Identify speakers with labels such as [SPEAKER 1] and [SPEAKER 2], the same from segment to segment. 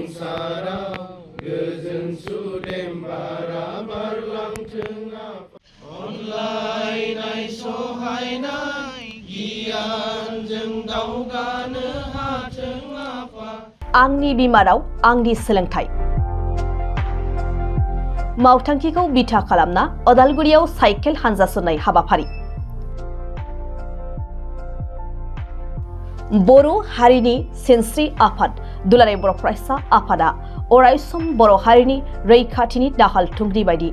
[SPEAKER 1] संसाराव गोजोन सुदेम बारा बारलांथों अनलायनाय सहायनाय गियानजों दावगानो हाथों आफा
[SPEAKER 2] आंनि बिमा राव आंनि सोलोंथाइ मावथांखिखौ बिथा खालामना अदालगुरियाव साइकेल हानजा सुरनाय हाबाफारि बर' हारिनि सिनस्रि आफाद दुलाराय बर' फरायसा आफादा अरायसम बर' हारिनि रैखाथिनि दाहाल थुंग्रि बायदि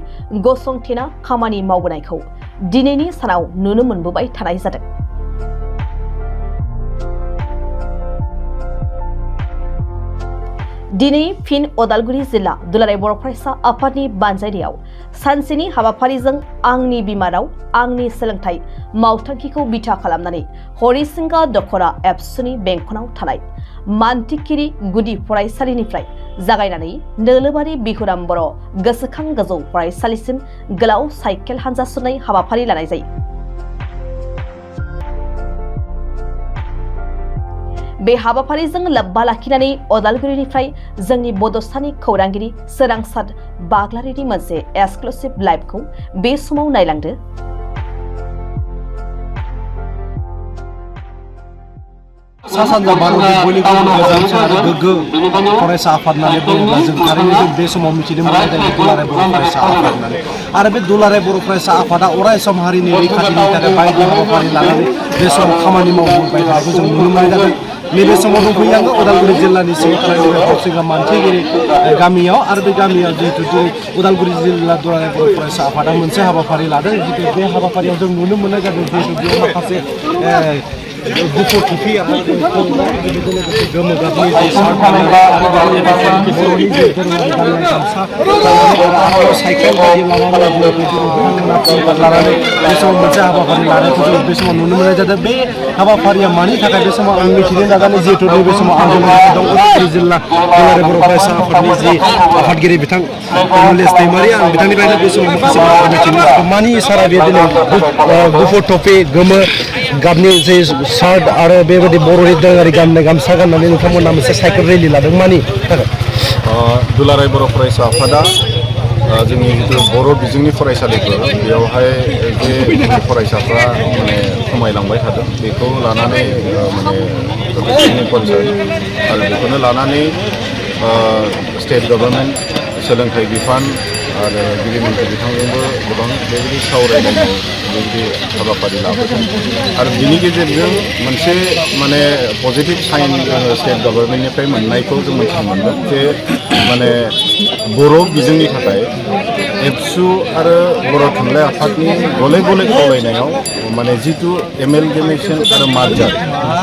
[SPEAKER 2] गसंथेना खामानि मावबोनायखौ दिनैनि सानाव नुनो मोनबोबाय थानाय जादों। दिनै फिन अदालगुरि जिल्ला दुलाराय बर' फरायसा आफादनि बानजायनायाव सानसेनि हाबाफारिजों आंनि बिमा राव आंनि सोलोंथाइ मावथांखिखौ बिथा खालामनानै हरिसिंगा दख'रा एबसुनि बेंखनाव थानाय मान्थिकिरि गुदि फरायसालिनिफ्राय जागायनानै नोलोबारि बिहुराम बर' गोसोखां गोजौ फरायसालिसिम गोलाव साइकेल हानजा सुरनाय हाबाफारि लानाय जायो। बे हाबाफारिजों लोब्बा लाखिनानै अदालगुरिनिफ्राय जोंनि बड'सानि खौरांगिरि सोरांसार बाग्लारिनि मोनसे एक्सक्लुसिभ लाइभखौ बे समाव नायलांदो।
[SPEAKER 3] सा सानजा भारतनि बयनिख्रुइबो गोजामसिन आरो गोग्गो फरायसा आफाद होननानै बुङोब्ला जों थारैनो जों बे समाव मिथिनो मोननाय जायो दुलाराय बर' फरायसा आफाद होननानै आरो बे दुलाराय बर' फरायसा आफादा अराय सम हारिनि रैखाथिनि थाखाय बायदि हाबाफारि लानानै बे समाव खामानि मावबोबाय थानायखौ जों नुनो मोननाय जादों। नैबे समाव दंफैयो आङो उदालगुरि जिल्लानि सिङाव थानाय हरिसिंगा मान्थिगिरि गामियाव आरो बे गामियाव जिहेतु दिनै उदालगुरि जिल्ला दुलाराय बर' फरायसा आफादा मोनसे हाबाफारि लादों। जितु बे हाबाफारियाव जों नुनो मोननाय जादों जिहेतु बेयाव माखासे गुफुर टुपि गोमो गाबनि साइकेल बायदि लानानै बे समाव मोनसे हाबाफारि लानायखौ जों बे समाव नुनो मोननाय जादों। बे हाबाफारिया मानि थाखाय बे समाव आं मिथिनो नाजानाय जिहेतु नैबे समाव आंजों लोगोसे दं उदालगुरि जिल्ला दुलाराय बर' फरायसा आफादनि जि आफादगिरि बिथां कमलेश दैमारि आं बिथांनिफ्रायनो बे समाव माखासे बाथ्रा मिथिनो मानि इसारा बे दिनै गुफुर टपि गोमो गाबनि जे शार्ट आरो बेबायदि बर'नि दोरोङारि गाननाय गामसा गाननानै नोंथांमोना मोनसे साइकेल रेलि लादों मानि थाखाय?
[SPEAKER 4] दुलाराय बर' फरायसा आफादा जोंनि जिथु बर' बिजोंनि फरायसालिफोर बेयावहाय जे फरायसाफ्रा माने खमायलांबाय थादों बेखौ लानानै माने जोंनि फरायसालि आरो बेखौनो लानानै स्टेट गभर्नमेन्ट सोलोंथाइ बिफान आरो गिदिर मन्थ्रि बिथांजोंबो गोबां बेबायदि सावरायलायनाय बेबायदि हाबाफारि लाबोदों आरो बिनि गेजेरजों मोनसे माने पजिटिभ साइन जोङो स्टेट गभर्नमेन्टनिफ्राय मोननायखौ जों मिथिनो मोनदों जे माने बर' बिजोंनि थाखाय एबसु आरो बर' थुनलाइ आफादनि गले गले खावलायनायाव माने जिथु एमेलगेमेसन आरो मार्जार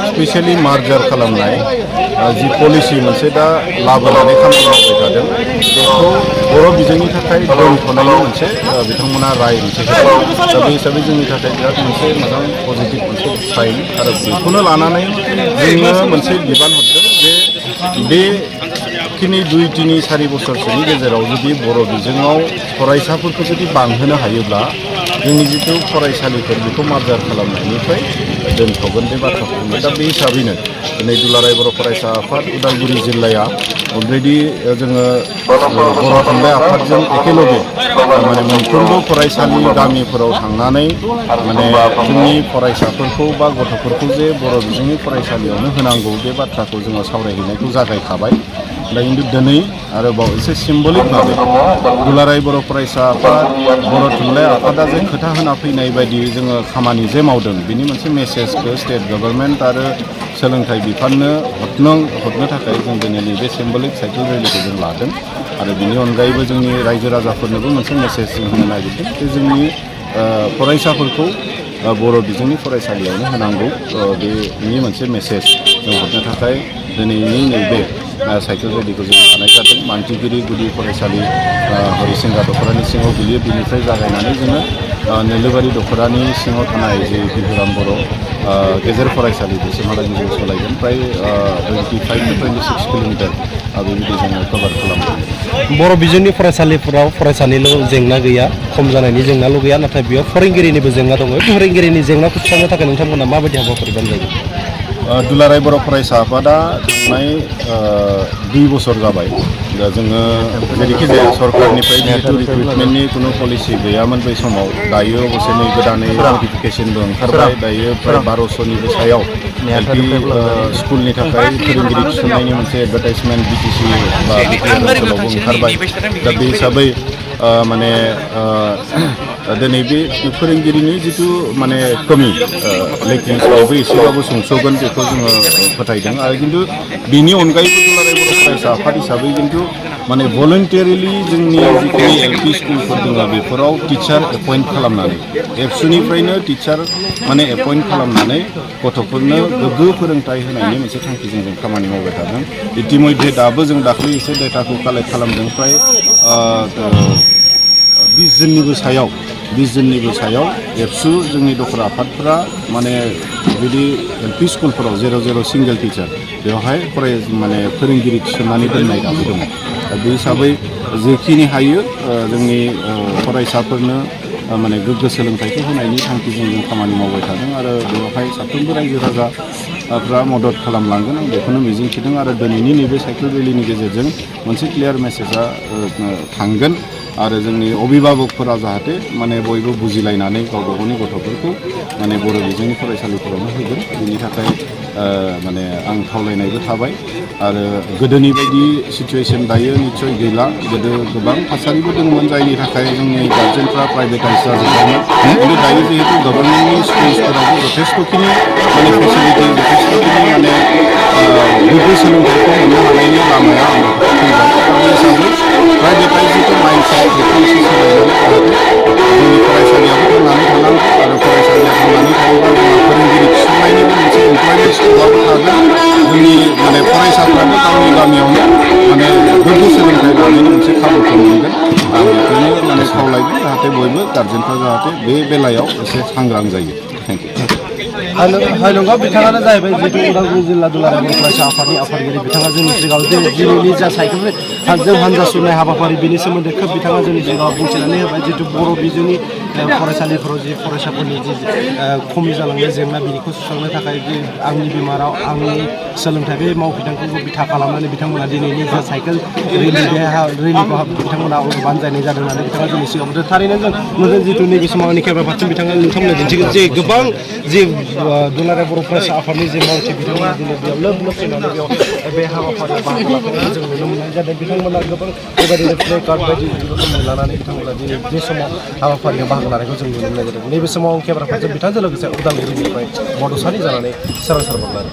[SPEAKER 4] स्पेसियेलि मार्जार खालामनाय जि पलिसि मोनसे दा लाबोनानै खामानि मावबाय थादों बेखौ बर' बिजोंनि थाखाय दोनथ'नायनि मोनसे बिथांमोना राय मोनसे होदों। दा बे हिसाबै जोंनि थाखाय बिराद मोनसे मोजां पजिटिभ मोनसे साइन आरो बेखौनो लानानै जोङो मोनसे बिबान हरदों जे बेखिनि 2-3-4 बोसोरसोनि गेजेराव जुदि बर' बिजोङाव फरायसाफोरखौ जुदि बांहोनो हायोब्ला जोंनि जिथु फरायसालिफोर बेखौ मार्जार खालामनायनिफ्राय दोनथ'गोन बे बाथ्राखौ बुङो। दा बे हिसाबैनो दिनै दुलाराय बर' फरायसा आफाद उदालगुरि जिल्लाया अलरेडि जोङो बर' थुनलाइ आफादजों एखेलगे माने मोनफ्रोमबो फरायसालि गामिफोराव थांनानै माने जोंनि फरायसाफोरखौ बा गथ'फोरखौ जे बर' बिजोंनि फरायसालियावनो होनांगौ बे बाथ्राखौ जोङो सावरायहैनायखौ जागायखाबाय। दा खिन्थु दिनै आरोबाव एसे सिम्बलिक भाबै दुलाराय बर' फरायसा आफाद बर' थुनलाइ आफादा जे खोथा होना फैनाय बायदि जोङो खामानि जे मावदों बिनि मोनसे मेसेजखौ स्टेट गभर्नमेन्ट आरो सोलोंथाइ बिफाननो हरनो थाखाय जों दिनै नैबे सिम्बलिक साइकेल रेलिखौ जों लादों आरो बिनि अनगायैबो जोंनि रायजो राजाफोरनोबो मोनसे मेसेज जों होनो नागिरदों जे जोंनि फरायसाफोरखौ बर' बिजोंनि फरायसालियावनो होनांगौ बेनि मोनसे मेसेज जों हरनो थाखाय दिनैनि नैबे साइकेल रेलिखौ जों लानाय जादों। मान्थिगिरि गुदि फरायसालि हरिसिंगा दख'रानि सिङाव गोलैयो बेनिफ्राय जागायनानै जोङो नोलोबारि दख'रानि सिङाव थानाय जे बिहुराम बर' गेजेर फरायसालि बेसिमहालागै जों सालायगोन प्राय 25-26 किल'मिटार बेबायदि जोङो कभार खालामगोन।
[SPEAKER 3] बर' बिजोंनि फरायसालिफोराव फरायसानिल' जेंना गैया खम जानायनि जेंनाल' गैया नाथाय बेयाव फोरोंगिरिनिबो जेंना दङ। फोरोंगिरिनि जेंनाखौ सुस्रांनो थाखाय नोंथांमोना माबायदि हाबाफारि बानायदों?
[SPEAKER 4] दुलाराय बर' फरायसा आफादा थांनाय 2 बोसोर जाबाय दा जोङो जेरैखि जाया सरकारनिफ्राय जिहेतु रिक्रुटमेन्टनि कुनु पलिसि गैयामोन बै समाव दायो अबसे नै गोदानै नटिफिकेसनबो ओंखारबाय दायो प्राय 1200निबो सायाव एलपि स्कुलनि थाखाय फोरोंगिरि थिसननायनि मोनसे एडभार्टाइजमेन्ट बिटिसि बा बिटिआर ओनसोलावबो ओंखारबाय दा बे हिसाबै माने दिनै बे फोरोंगिरिनि जिथु माने कमि लेकिन्स बेबो एसेबाबो सुंस'गोन बेखौ जोङो फोथायदों आरो खिन्थु बिनि अनगायैबो दुलाराय बर' फरायसा आफाद हिसाबै खिन्थु माने भलन्टियारिलि जोंनि जिखिनि एलपि स्कुलफोर दङ बेफोराव टिचार एपइन्ट खालामनानै एबसुनिफ्रायनो टिचार माने एपइन्ट खालामनानै गथ'फोरनो गोग्गो फोरोंथाइ होनायनि मोनसे थांखिजों जों खामानि मावबाय थादों इतिमध्ये दाबो जों दाख्लै एसे डाटाखौ कालेक्ट खालामदों फ्राय 20 जननिबो सायाव एबसु जोंनि दखरा आफादफोरा माने बिदि एलपि स्कुलफोराव जेराव सिंगेल टिचार बेवहाय माने फोरोंगिरि थिसननानै दोननाय दाबो दङ दा बे हिसाबै जेखिनि हायो जोंनि फरायसाफोरनो माने गोग्गो सोलोंथाइखौ होनायनि थांखिजों जों खामानि मावबाय थादों आरो बेवहाय साफ्रोमबो रायजो राजाफ्रा मदद खालामलांगोन आं बेखौनो मिजिंथिदों आरो दिनैनि नैबे साइकेल रेलिनि गेजेरजों मोनसे क्लियार मेसेजआ थांगोन आरो जोंनि अभिभाबकफोरा जाहाथे माने बयबो बुजिलायनानै गावबा गावनि गथ'फोरखौ माने बर' बिजोंनि फरायसालिफोरावनो होगोन बेनि थाखाय माने आं खावलायनायबो थाबाय आरो गोदोनि बायदि सिचुवेसन दायो निस्सय गैला गोदो गोबां थासारिबो दंमोन जायनि थाखाय जोंनि गार्जेनफ्रा प्राइभेटाइज जाजोब्बायमोन खिन्थु दायो जिहेतु गभर्नमेन्टनि स्कुल्सफोरावबो जथेस्थ'खिनि माने फेसिलिटि जथेस्थ'खिनि माने गोग्गो सोलोंथाइखौ मोननो हानायनि लामाया फैबाय बे हिसाबै प्राइभेटाइज जिथु माइन्डसेट बेखौ एसे सोलायनानै जोंनि फरायसालियाबो थांनानै थानांगौ आरो फरायसालिया थांनानै थायोबा जोंहा फोरोंगिरि थिसननायनिबो मोनसे इमप्लयमेन्ट स्कपआबो थागोन जोंनि माने फरायसाफ्राबो गावनि गामियावनो माने गोग्गो सोलोंथाइ लानायनि मोनसे खाबुखौ मोनगोन आं बेखौनो माने खावलायगोन जाहाथे बयबो गार्जेनफ्रा जाहाथे बे बेलायाव एसे सांग्रां जायो थेंक इउ
[SPEAKER 3] हायलंगा बिथाङानो जाहैबाय जितु उदालगुरि जिल्ला दुलाराय बर' फरायसा आफादनि आफादगिरि बिथाङा जोंनि सिगाङाव दिनैनि जा साइकेल हानजा सुरनाय हाबाफारि बेनि सोमोन्दै खोब बिथाङा जोंनि सिगाङाव बुंथिनानै होबाय जितु बर' बिजोंनि फरायसालिफोराव जि फरायसाफोरनि जि खमि जालांनाय जेंना बेनिखौ सुस्रांनो थाखाय जे आंनि बिमा राव आंनि सोलोंथाइ बे मावबिदांखौ बिथा खालामनानै बिथांमोना दिनैनि जा साइकेल रेलिखौ बिथांमोना बानजायनाय जादों होननानै बिथाङा जोंनि सिगाङाव थारैनो जों नुदों जितु नैबे समाव आंनि केमेरा पार्सन बिथाङा नोंथांमोननो दिन्थिगोन जे गोबां जे दुलाराय बर' फरायसा आफादनि जे मावथि बिथांमोना दिनै बेयाव लोब फैनानै बेयाव बे हाबाफारियाव बाहागो लाफैनायखौ जों नुनो मोननाय जादों बिथांमोना गोबां बेबायदिनो प्ले कार्ड बायदि रोखोमनि लानानै बिथांमोना दिनै बे समाव हाबाफारियाव बाहागो लानायखौ जों नुनो मोननाय जादों नैबे समाव केमेरा पार्सन बिथांजों लोगोसे उदालगुरिनिफ्राय बड'सानि जानानै सोरां सारबोगोन।